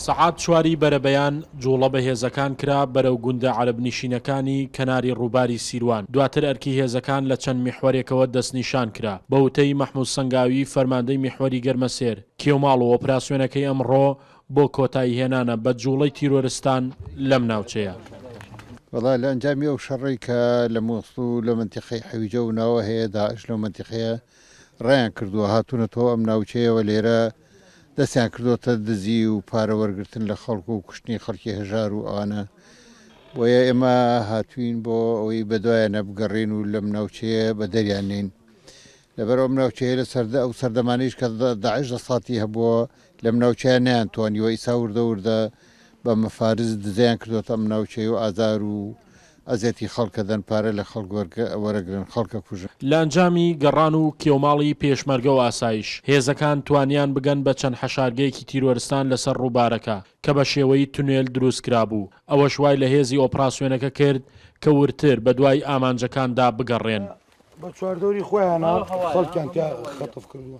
سەعات چواری بەرەبەیان جوڵە بە هێزەکان کرا بەرەو گوندە عەرەبنیشینەکانی کەناری ڕووباری سیروان، دواتر ئەرکی هێزەکان لە چەند میحوەرێکەوە دەستنیشان کرا، بە وتەی مەحمود سەنگاوی فەرماندەی میحوەری گەرمەسێر، کێوماڵ و ئۆپراسیۆنەکەی ئەمڕۆ بۆ کۆتاییهێنانە بە جوڵەی تیرۆرستان لەم ناوچەیە. وەڵا لە ئەنجامی ئەو شەڕەی کە لە موسڵ و لە مەنتیقەی حەویجە و ناوە هەیە داعش لەو مەنتیقەیە ڕایان کردووە هاتوونەتەوە ئەم ناوچەیەوە لێرە دەستیان کردۆتە دزی و پارە وەرگرتن لە خەڵک و کوشتنی خەڵکی هەژار و ئەوانە بۆیە ئێمە هاتوین بۆ ئەوەی بەدوایانە بگەڕێین و لەم ناوچەیە بەدەریان نین لەبەر ئەم ناوچەیە لە سەردە ئەو سەردەمانیش کە داعش دەسەڵاتی هەبووە لەم ناوچەیە نەیانتوانیوە ئیسا وردە وردە بە مەفارز دزەیان کردۆتە ئەم ناوچەی و ئازار و ئەزیەتی خەڵک ئەدەن پارە لە خەڵک وەرەگرن خەڵک ئەکوژن. لە ئەنجامی گەڕان و کێوماڵی پێشمەرگە و ئاسایش، هێزەکان توانیان بگەن بە چەند حەشارگەیەکی تیرۆرستان لەسەر ڕووبارەکە کە بە شێوەی تونێل دروست کرابوو، ئەوەش وای لە هێزی ئۆپراسیۆنەکە کرد کە وردتر بەدوای ئامانجەکاندا بگەڕێن. بە چواردەوری خۆیانا خەڵکیان تیا خەتف کردووە.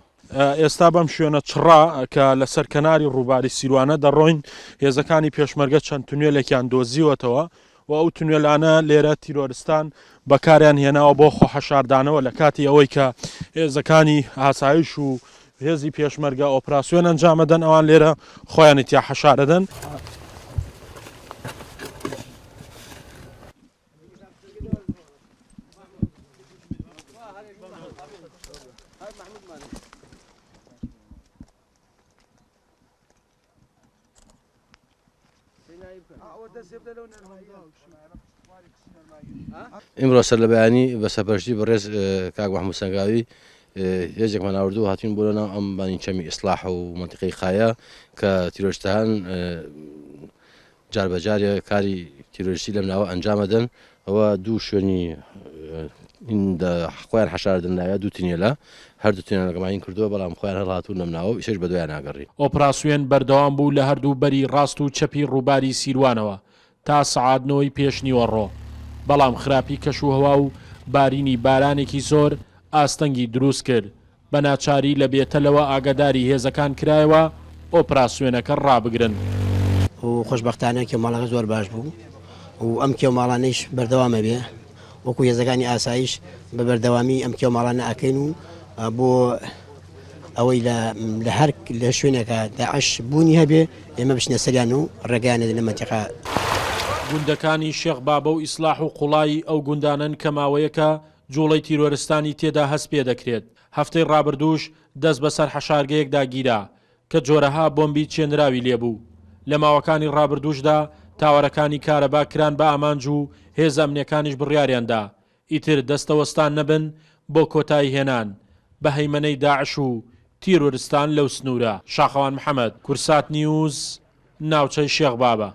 ئێستا بەم شوێنە چڕە کە لەسەر کەناری ڕووباری سیروانە دەڕۆین، هێزەکانی پێشمەرگە چەند تونێلێکیان دۆزیوەتەوە و ئەو تونێلانە لێرە تیرۆرستان بەکاریان هێناوە بۆ خۆحەشاردانەوە لە کاتی ئەوەی کە هێزەکانی ئاسایش و هێزی پێشمەرگە ئۆپراسیۆن ئەنجامەدەن ئەوان لێرە خۆیانی تیا حەشارەدەن. ئیمڕۆ سەرلەبەیانی بە سەرپەرشتی بەڕێز کاک مەحموود سەنگاوی هێزێکمان ئاوردوو هاتوین بۆ لەناو ئەم بانی چەمی ئیسلاح و مەنتیقەی قایە کە تیرۆریستان جار بە جارێ کاری تیرۆریستی لەم ناوە ئەنجامەدەن ئەوە دوو شوێنی خۆیان حەشاردن ناوە دوو تنێلە هەردوو تنێلەکەمانین کردووە بەڵام خۆیان هەڵهاتوون لەم ناوە و ئیسەش بەدوایان ناگەڕین. ئۆپراسیۆن بەردەوام بوو لە هەردوو بەری ڕاست و چەپی ڕووباری سیروانەوە تا سەعات نۆی پێشنیوەڕۆ، بەڵام خراپی کەشوهەوا و بارینی بارانێکی زۆر ئاستەنگی دروست کرد بە ناچاری لە بێتەلەوە ئاگاداری هێزەکان کرایەوە ئۆپراسیۆنەکە ڕابگرن. و خۆشبەختانە کێوماڵەکە زۆر باش بوو و ئەم کێوماڵانەیش بەردەوام ئەبێ وەکو هێزەکانی ئاسایش بە بەردەوامی ئەم کێوماڵانە ئەکەین و بۆ ئەوەی لە هەر لە شوێنێکە داعش بوونی هەبێ ئێمە بچنە سەریان و ڕێگەیان نەدەین لە مەنتیقە. گوندەکانی شێخ بابە و ئیسلاح و قوڵایی ئەو گوندانەن کە ماوەیەکە جوڵەی تیرۆرستانی تێدا هەست پێدەکرێت، هەفتەی ڕابردووش دەست بەسەر حەشارگەیەکدا گیرا کە جۆرەها بۆمبی چێنراوی لێبوو. لە ماوەکانی ڕابردووشدا تاوەرەکانی کارەبا کران بە ئامانج و هێزە ئەمنیەکانیش بڕیاریان دا ئیتر دەستەوەستان نەبن بۆ کۆتاییهێنان بە هەیمەنەی داعش و تیرۆرستان لەو سنوورە. شاخەوان محەمەد، کورسات نیوز، ناوچەی شێخ بابە.